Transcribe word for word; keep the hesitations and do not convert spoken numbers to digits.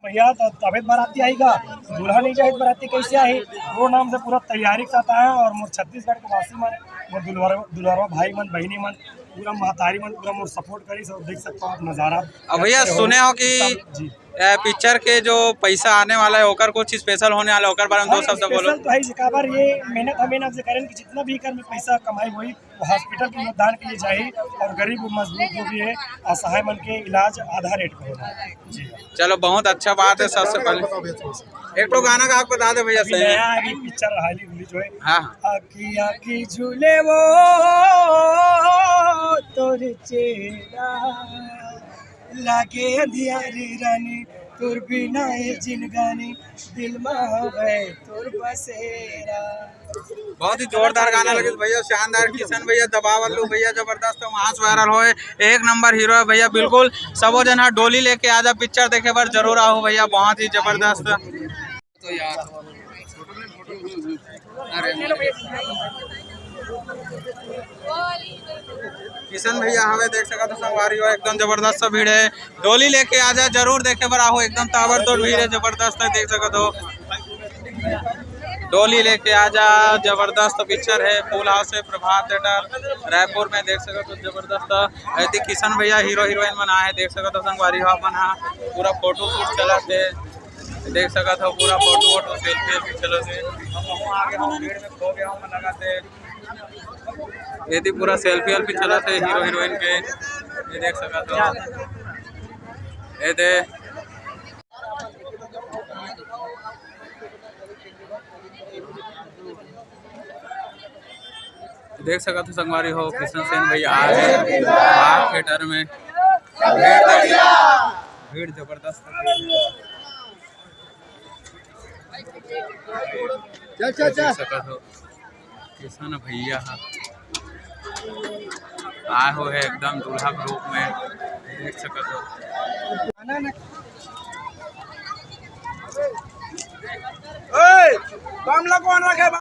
भैया, तो तबे तो बाराती आही गा, दूल्हा नहीं जाही तो बाराती कैसे आही? वो नाम से पूरा तैयारी के साथ आए हैं और मोर छत्तीसगढ़ के वासी मन, मोर दुल्हर-, दुल्हरवा भाई मन, बहिनी मन, पूरा महतारी मन, पूरा मोर सपोर्ट करी। सब देख सकते हो आप नज़ारा। अब भैया, सुने हो कि सब, जी। ए, पिक्चर के जो पैसा आने वाला है, ओकर कुछ स्पेशल होने वाला है, ओकर बारे में दो शब्द बोलो। स्पेशल तो है, काबर ये मेहनत, हम मेहनत से करें कि जितना भी एकर में पैसा कमाई होई, वो हॉस्पिटल के योगदान के लिए जाही और गरीब मजदूर जो भी है, असहाय मन के इलाज आधा रेट पे होना है। जी। चलो, बहुत अच्छा बात है। सबसे पहले एक ठो गाना गा के बता दे भैया, अभी सही। नया अभी पिक्चर हाल ही रिलीज होए। हाँ। आखी आखी झूले वो तोर चेहरा, लागे अंधियारी रानी, तोर बिना ये जिनगानी, दिल में हवे तोर बसेरा। बहुत ही जोरदार गाना लगे भैया, शानदार। किशन भैया, दबावल लो भैया, जबरदस्त, वहाँ से वायरल होए, एक नंबर हीरो है भैया, बिल्कुल। सबो जन हा डोली लेके आजा पिक्चर देखे बर जरूर आओ भैया, बहुत ही जबरदस्त। तो यार, अरे, किशन भैया हवे, देख सकत हो संगवारी हो, एकदम जबरदस्त सा भीड़ है। डोली लेके आजा, जरूर देखे बर आहो, एकदम ताबड़तोड़ भीड़ है, जबरदस्त है, देख सकत हो। डोली लेके आजा, जबरदस्त पिक्चर है, फुल हाउस है, प्रभात थिएटर रायपुर में, देख सकत हो, जबरदस्त। ऐति किशन भैया, हीरो हीरोइन मन आए, देख सकत हो संगवारी हो, अपन हा पूरा फोटो शूट चलत है। देख सकत हो पूरा फोटो वोटो, सेल्फी वेल्फी चलत हे। हम वहाँ आगे हम भीड़ में खो गया हूँ, लगा थे। ये थी पूरा सेल्फी वेल्फी चलत हे हीरो हीरोइन के। ये देख सकत हो, ये दे। देख सकत हो संगवारी हो, किशन सेन भैया आ गए बाग थिएटर में। भीड़ जबरदस्त है। चल, चल, चल। देख सकत हो, किशन भैया ह आए हुए हैं एकदम दूल्हा के रूप में, देख सकत हो। ए, बम लगवाना है।